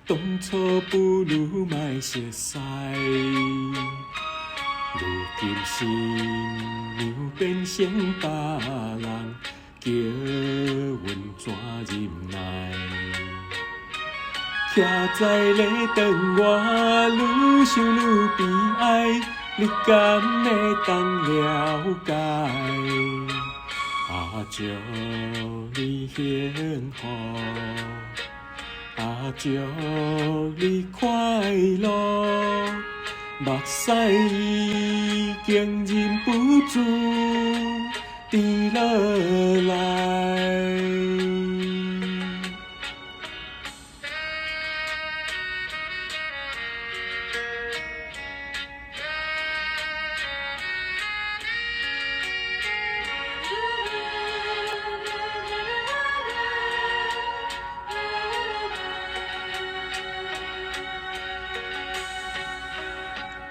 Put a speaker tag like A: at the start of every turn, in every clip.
A: 當初不如莫熟似。如今新娘變成別人，叫阮怎忍耐？徛在咧等我，愈想愈悲哀，你敢會當了解？啊，祝你幸福，啊，祝你快樂，目屎已經忍不住滴落來。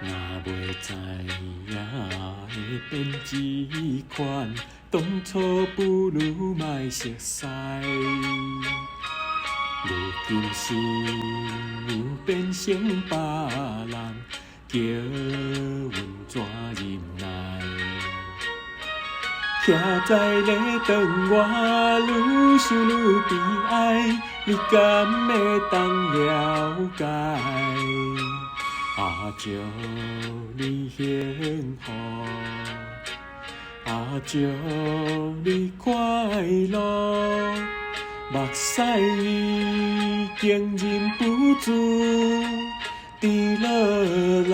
A: 若袂知影會變這款，當初不如莫熟似。如今新娘變成別人，叫阮怎忍耐？徛在咧等我，愈想愈悲哀，你敢會當了解？啊，祝你幸福，啊，祝你快樂，目屎已經忍不住滴落來。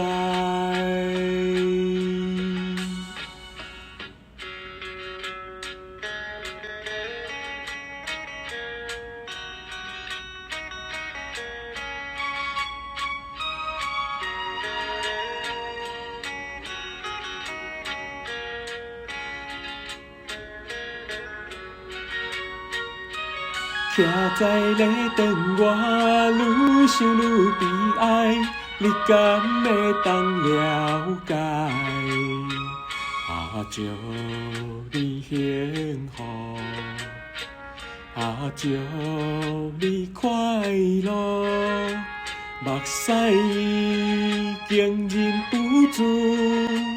A: 徛在咧等我，愈想愈悲哀，你敢會當了解？啊，祝你幸福，啊，祝你快樂，目屎已經忍不住。